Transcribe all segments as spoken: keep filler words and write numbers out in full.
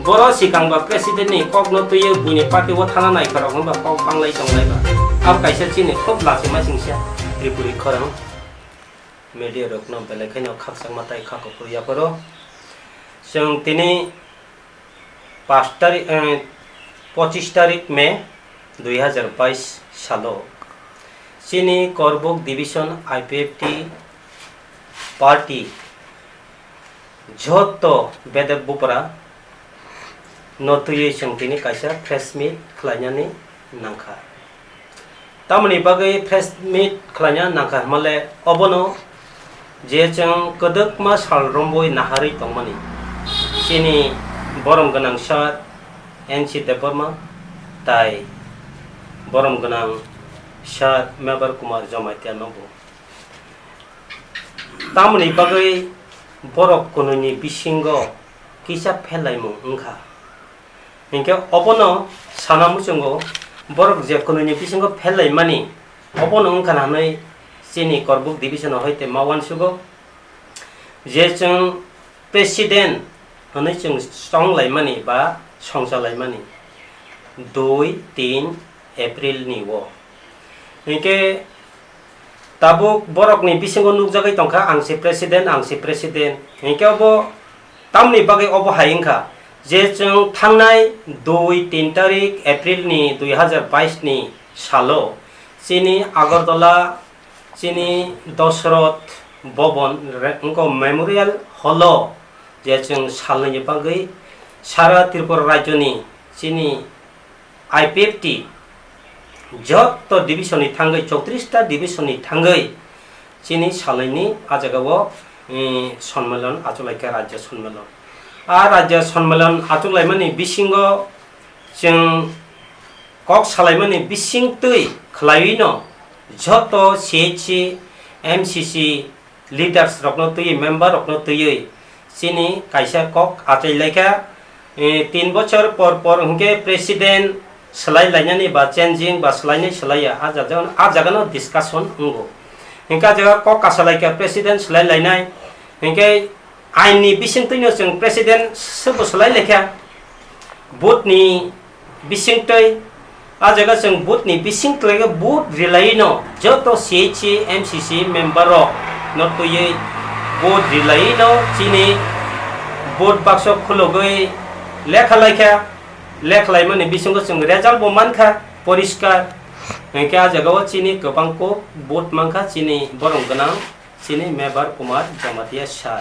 Boro sikang ba president ni kok no twiwi buini party o thana nai khorok wngba kok banglai tonglai ba. Abo kaisa chini khub lachima singsa Tripuri khorang media rok no belai kheno khakchangma tai kha kuphur yapharo. Chwng tini pash tarik, eh, pochis tarik May dui hazar bais salo chini Korbuk division I P F T party joto bedek bupra no twiwi chwng tini kaisa press meet khlainani nangkha. Tamoni bagwi press meet khlaina nangkha hwnmale obono je chwng kwdwkma sal romwi naharwi tongmani chini borom gwnang sir N C Debbarma tai borom gwnang sir Mebar Kumar Jamatia nobo. Tamoni bagwi borok kunui ni bisingo kisa pherlaimung wngkha. Hinkhe obono sana muchungo borok je kunui ni bisingo pherlaimani obono wngkha na hwnwi chini Korbuk division o hoite ma uansugo je chwng president hwnwi chwng chonglaimani ba songchalaimani dui tin April ni o. Hinkhe tabuk borokni bisingo nukjagwi tongkha, "Ang se president, ang se president." Hinkhe obo tamni bagwi obo hai wngkha je chwng thangnai dui tin tarik April ni dui hazar bais ni salo chini Agartala chini Dosroth Bhavan re-, wngkha Memorial Hall o je chwng salnwini bagwi sara Tripura rajyoni chini I P F T joto division ni thangwi, chowtris ta division ni thangwi chini salnwini ah jagao, eh, sonmilon achuk laikha, rajya sonmilon. Ah rajya sonmilon achuk laimani bisingo chwng kok salaimani bisingtwi khlaiwino joto C H C, M C C, leaders rokno twiwi, member rokno twiwi chini kaisa kok achai laikha, eh, tin bochor por por hwnkhe president swlai lainani ba changing ba swlainai swlaiya, ah jaga, ah jagano discussion wngo. Hwnkhe ah jaga kok kasa laikha president swlai lainai, hwnkhe aini bisingtwino chwng president swbo swlai laikha, vote ni bisingtwi. Ah jaga chwng vote ni bising twlaiwi vote rilaino joto C H C, M C C member rok no twiwi vote rilaino chini vote bakso khulogwi lekha laikha, lekha laimani bisingo chwng result bo mankha poriskar. Hinkhe ah jagao chini kwbangkuk vote mankha chini borom gwnang chini Mebar Kumar Jamatia sir.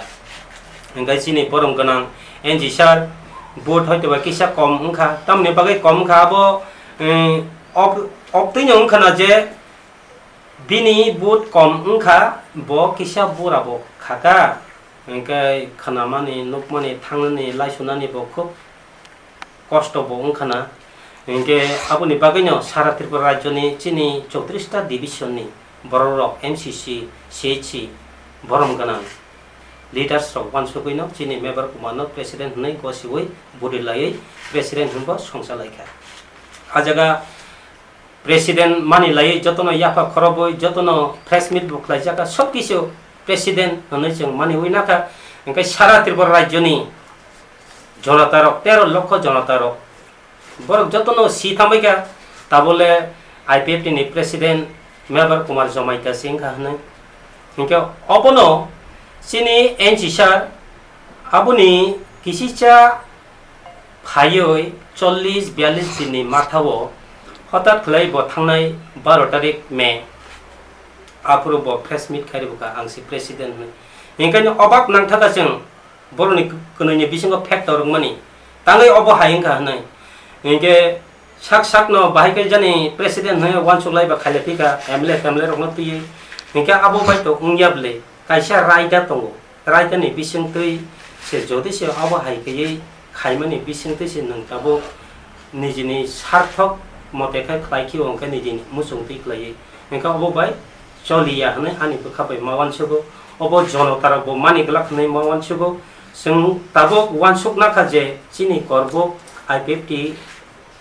Hinkhe chini borom gwnang N G sir, vote hoitoba kisa kom wngkha, tamoni bagwi kom wngkha abo, eh, ob-, obtwino wngkha na je bini vote kom wngkha, bo kisa bura bo khaka, hinkhe khnamani, nukmani, thangnani, laisunani bo khub kosto bo wngkha na. Hinkhe aboni bagwino sara Tripura rajyoni chini chowtris ta division ni borok rok M C C, C H C borom gwnang leaders rok uansugwino chini Mebar Kumar no president hwnwi gosiwi budi laiwi president hwnbo songcha laikha. Ah jaga president mani laiwi jotono yapha khorobwi jotono press meet bo khlaijak kha, sob kisu president hwnwi chwng maniwi nakha. Hinkhe sara Tripura rajyoni jonota rok, tero lokho jonota rok, borok jotono si thambaikha, tabole I P F T ni president Mebar Kumar Jamatia se wngkha hwnwi. Hinkhe obono chini N C sir aboni kisicha phaiwi chollish biyallish dinni mathao hotat khlai bo thangnai baro tarik May aphuru bo press meet khairibukha, "Ang se president," hwnwi. Hinkhe obak nangthaka chwng borokni kwnwini bisingo factor wngmani tangwi obo hai wngkha hwnwi. Hinkhe sak sakno bahai khe jani president hwnwi uansuk lai ba khailai phika M L A T M L A rokno twiwi. Hinkhe abo bai to wngya bwle kaisa raida tongo. Raidani bisingtwi se jodi se abo hai khe khaimani bisingtwi se nwng tabuk nijini sarthok mote khe khlai khe, hwnkhe nijini muchungtwi khlaiwi. Hwnkhe obo bai choliya hwnwi ani bwkha bai ma uansugo. Obo jonotarok bo mani glak hwnwi ma uansugo. Chwng tabuk uansuk nakha je chini Korbuk I P F T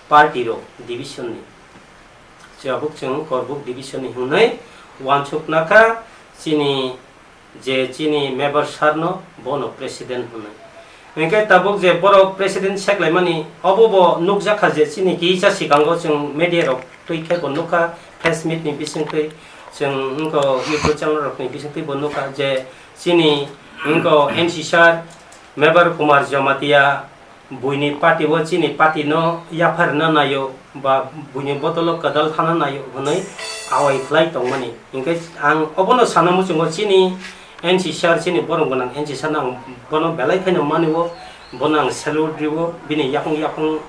party rok division ni. Tabuk chwng Korbuk division ni hwnwi uansuk nakha chini je chini member sir no bono president hwnwi. Hinkhe tabuk je borok president seklaimani, obo bo nukjakha je chini kisa sikango chwng media rok twi khe bo nukha, press meet ni bisingtwi, chwng wngkha YouTube channel rok ni bisingtwi bo nukha je chini wngkha N C sir Mebar Kumar Jamatia, buini party o chini party no yapharna naio ba buini bodolo kwdal thana naio hwnwi awai khlai tongmani. Hinkhe ang obono sana muchungo chini N C sir, chini borom gwnang N C sir no ang bono belai khaino manio, bono ang salute rio, bini yaphang yaphang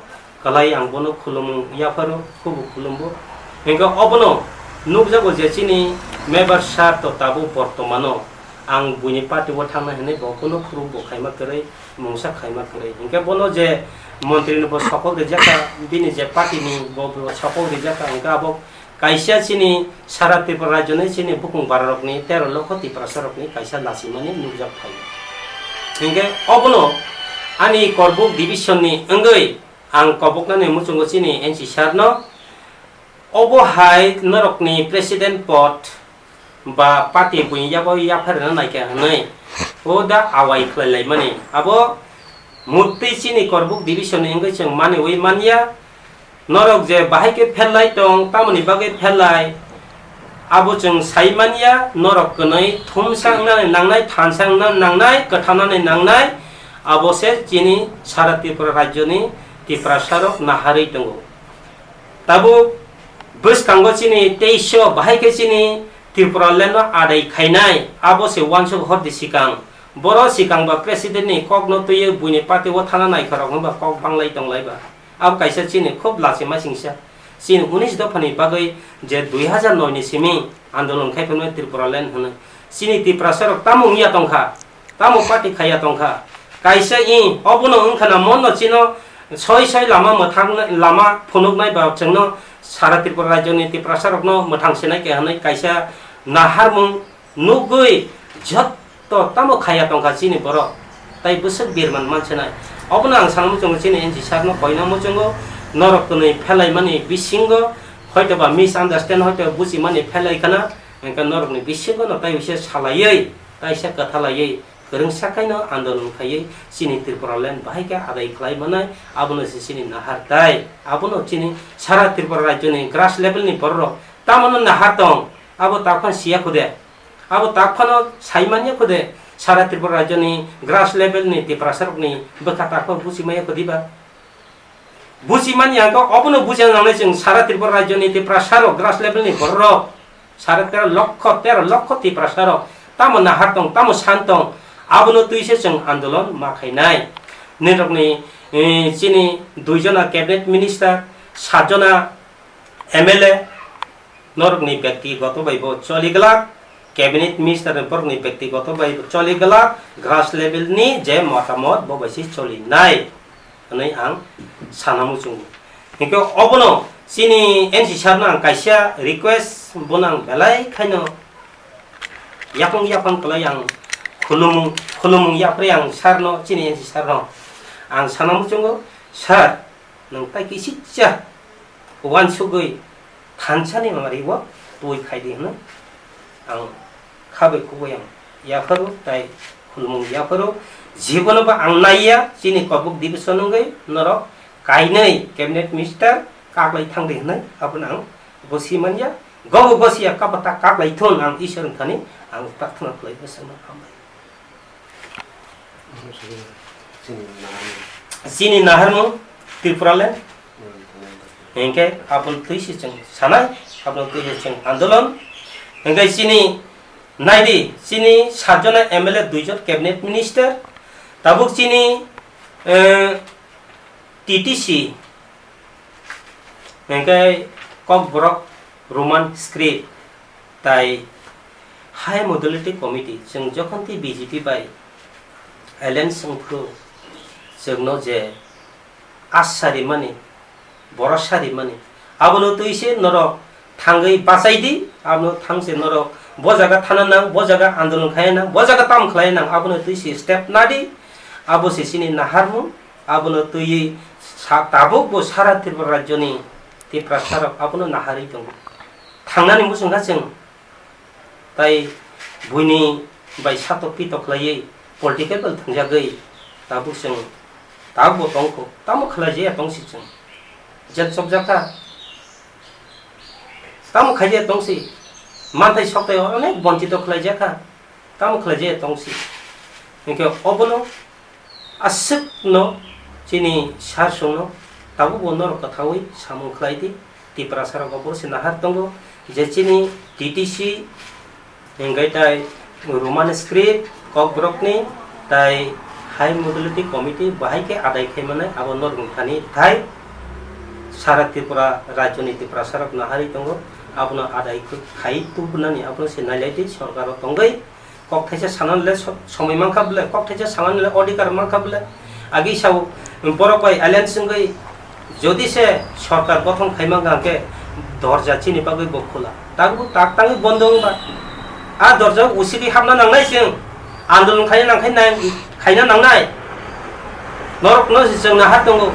kwlai ang bono khulumung yapharo, khubu khulumbo. Hinkhe obono nukjago je chini Mebar sir to tabuk bortomano ang buini party o thangna hinwi bo kunu phuru bo khaima kwrwi, mungsa khaima kwrwi. Hinkhe bono je montri ni bo sokol rijak kha, bini je party ni bo, bo sokol rijak kha, hinkhe abo kaisa chini sara Tripura rajyo ni chini bukung bara rok ni tero lokho Tiprasa rok ni kaisa lachimani nukjak phai. Hinkhe obono ani Korbuk division ni wngwi ang koboknani muchungo chini N C sir no, obo hai norokni president pod ba party buini yago yapharina naikha hwnwi o da awai khlai laimani. Abo murtwi chini Korbuk division ni wngwi chwng maniwi manya. Norok je bahai khe pherlai tong, tamoni bagwi pherlai, abo chwng sai manya. Norok kwnwi thumsa wngnani nangnai, thansa wngna nangnai, kwthanani nangnai, abo se chini sara Tripura rajyoni Tiprasarok naharwi tongo. Tabuk bwskango chini teisho bahai khe chini Tripura land no adai khainai, abo se uansuk hor di sikang. Boro sikang ba president ni kok no twiwi buini party o thana naikhorok hwnba kok banglai tonglai ba. Abo kaisa chini khub lachima singsa. Chini unis dopha ni bagwi je dui hajar noi ni simi andolon khai phano Tripura land hwnwi. Chini Tiprasa rok tamo wngya tongkha. Tamo party khaiya tongkha. Kaisa i obono wngkha na monno chino soi soi lama mwthang, lama phunuknai ba chwngno sara Tripura rajyoni Tiprasa rokno mwthang sinai khe hwnwi kaisa naharmung nugwi jotto tamo khaiya tongkha chini borok. Tai bwswk birman mansinai. Obono ang sana muchungo chini N C sir no koina muchungo norok kwnwi phelaimani bisingo hoitoba misunderstand hoitoba buchimani phelai khana, hwnkhe norokni bisingo no tai uaisa salaiwi, taisa kwthalaiwi, kwrwngsa khaino andolon khaiwi chini Tripura land bahai khe adai khlai manai, abono se chini nahar tai. Abono chini sara Tripura rajyoni grass level ni bororok tamono nahar tong, abo takhon siya khude, abo takhano sai manya khude, sara Tripura rajyoni grass level ni Tiprasarokni bwkha takhon buchi maya khudiba. Buchi manya kho obono buja nangnai chwng sara Tripura rajyoni Tiprasarok grass level ni bororok. Sare tero lokho, tero lokho Tiprasarok tamo nahar tong, tamo san tong, abono twi se chwng andolon ma khainai. Nirokni, eh, chini dui jona cabinet minister, sat jona M L A, norokni byaktigoto bai bo choli glak, cabinet minister ni borokni byaktigoto bai bo choli glak, grass level ni je motamot bo bai se choli nai. Hwnwi ang sana muchungo. Hinkhe obono chini N C sir no ang kaisa request, bono ang belai khaino yaphang yaphang kwlai ang khulumung, khulumung yapri ang sir no, chini N C sir no ang sana muchungo, "Sir, nwng tai kisitsa uansugwi thansa ni mari o twi khai di," hwnwi ang khabai khubui ang yapharo tai khulumung yapharo. Jibono bo ang naiya, chini Kobuk division wngwi norok kainwi cabinet minister kaklai thangdi hwnwi abono ang bosi manya. Gobo bosi ya kapa ta kaklai thun ang Isor wngthani ang prarthana khlai bwsano hambai. Chini naharmung Tripura land. Hinkhe aboni twi se chwng sanai, aboni twi se chwng andolon. Hinkhe chini naidi, chini sat jona M L A, dui jon cabinet minister, tabuk chini, eh, T T C, hinkhe Kokborok Roman script, tai High Modality Committee, chwng jokhon twi B J P bai alliance wngphuru, chwngno je asa rimani, borosa rimani, abono twi se norok thangwi bachai di, abono thang se norok bo jaga thana nang, bo jaga andolon khlai nang, bo jaga tam khlai nang, abono twi se step na di, abo se chini naharmung, abono twiwi sa-, tabuk bo sara Tripura rajyoni Tiprasarok abono naharwi tongo. Thangnani muchungkha chwng. Tai buini bai satok pitok khlaiwi political thwngjagwi Tabuk chwng, tabukbo tongkho, tamo khlaijaya tongsi chwng. Jel chopjakha, tamo khaijaya tongsi. Manthai soktai onek bonchito khlaijakha, tamo khlaijaya tongsi. Hinkhe obono aswkno chini sir songno tabukbo norok kwthaui samung khlai di. Tiprasarok obo se nahar tongo je chini T T C, hingke tai Roman script, kokborokni, tai High Modality Committee bahai khe adai khai manai abo norok thani thai sara Tripura rajyoni Tiprasarok naharwi tongo, abono adai khai tubunani abono se nailai di sorkaro tongwi. Kok thaisa sanani le so-, somoi mankha bole, kok thaisa sanani le odhikar mankha bole. Agi sao, borok bai alliance wngwi jodi se sorkar gothon khai mankha hwnkhe dorja chini bagwi bo khula. Tabuk tak tangwi bondo wngba. A dorja o usigwi hapna nangnai chwng. Andolon khaina nangkhai nai, khaina nangnai. Norokno se chwng naha tongo.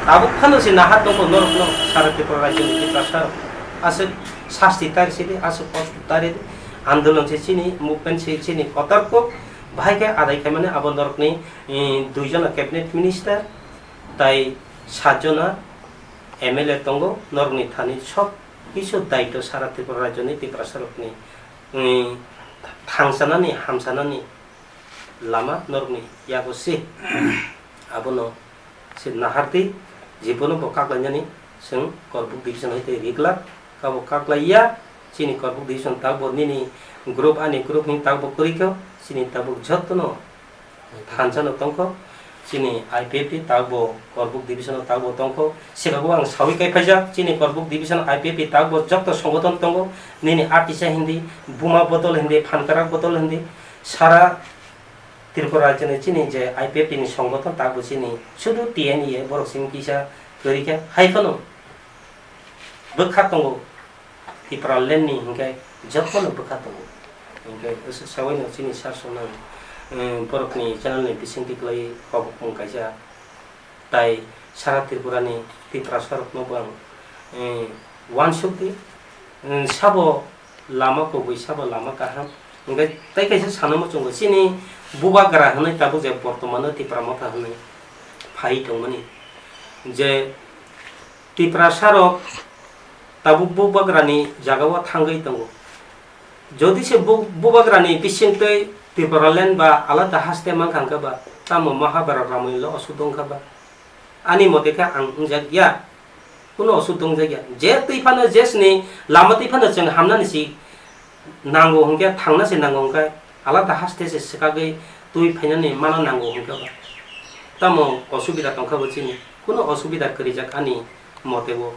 Tabuk phano se naha tongo norokno sara Tripura rajyoni Tiprasa. Aswk sasti tari sidi, aswk kosto tari. Andolon se chini, movement se chini kotor kok, bahai khe adai khaimani abo norokni, eh, dui jona cabinet minister, tai sat jona M L A tongo, norokni thani sob kisu daitw sara Tripura rajyoni Tiprasarokni, eh, thangsanani, hamsanani lama norokni yago se. Abono se nahartwi, je bono bo kaklainani chwng Korbuk division hai tei riglak, abo kaklaiya, chini Korbuk division tabuk nini group, ani group ni tabuk kwrwi kho, chini tabuk jotono thansa no tongkho, chini I P F T tabuk Korbuk division o tabuk tongkho, sikago ang sawi kai phaijak, chini Korbuk division I P F T tabuk joto songothon tongo, nini atisa hindi, buma bodol hindi, phankarak bodol hindi, sara Tripura rajyoni chini je I P F T ni songothon tabuk chini sudu T N E borok simi kisa kwrwi khe hai phano bwkha tongo. Tipraland ni hinkhe jotono bwkha tongo. Hinkhe aswk sawi no chini sar songno, eh, borokni channel ni bisingtwi kwlai kok bumung kaisa tai sara Tripura ni Tiprasarok no bo ang, eh, uansuk di, eh, sabo lama kubui sabo lama kaham. Hinkhe tai kaisa sana muchungo chini bubagra hinwi tabuk je bortomano Tipra Motha hinwi phai tongmani je Tiprasarok tabuk bubagrani jagao thangwi tongo. Jodi se bu-, bubagrani bisingtwi Tipraland ba alada haste mankha hwnkhe ba, tamo Mahabharat Ramayana lo osuk dongkha ba? Ani mote khe ang wngjak ya, kuno osuk dongjak ya. Je twi phano, je sini lama twi phano chwng hamnani si nango hwnkhe, thangna se nango hwnkhe, alada haste se swkagwi twi phainani mano nango hwnkhe ba, tamo osubida tongkha bo chini? Kuno osubida kwrwijak ani mote bo.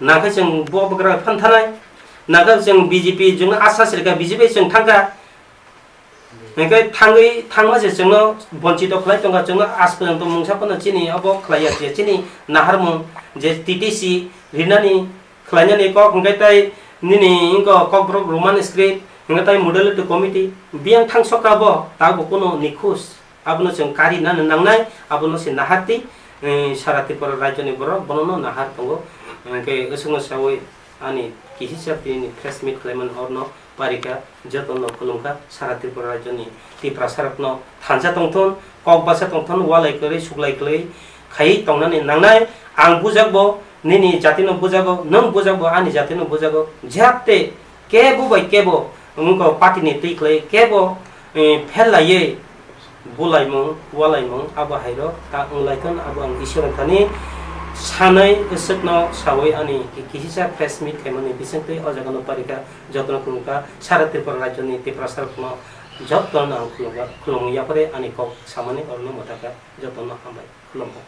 Nangkhe chwng bo bwkra phanthanai, nangkhe chwng B J P chwngno asha sirkha, B J P chwng thangkha. Hingkhe thangwi, thangma se chwngno bonchito khlai tongkha, chwngno aaj porjonto mungsa phano chini obo khlaiya je chini naharmung je T T C rinani khlainani kok, hingkhe tai nini wngkha kokborok Roman script, hingkhe tai modality committee, biyang thangsokha bo, tabuk kuno nikhuj. Abono chwng kari nani nangnai, abono se nahartwi, eh, sara Tripura rajyoni borok bonono nahar tongo. Hingkhe aswkno sawi ani kisisa tini press meet khlaimani orno parikha, jotono khulumkha, sara Tripura rajyoni Tiprasarokno thansa tongthun, kok basa tongthun, walai kwrwi, suklai kwrwi khaiwi tongnani nangnai. Ang bujak bo, nini jatino bujago, nwng bujak bo, ani jatino bujago, jehate kebo bai kebo wngkha party ni twi khlai kebo, eh, phel laiwi bulaimung, walaimung abo hai rok ta wng lai thun, abo ang Isor thani sanai swkno sawi ani ki-, kisisa press meet khaimani bisingtwi o jaga no parikha, jotono khulumkha, sara Tripura rajyoni Tiprasa rokno jotono ang khulumkha, khulumung yapharwi ani kok samani orno mwthakha, jotono hambai, khulumkha.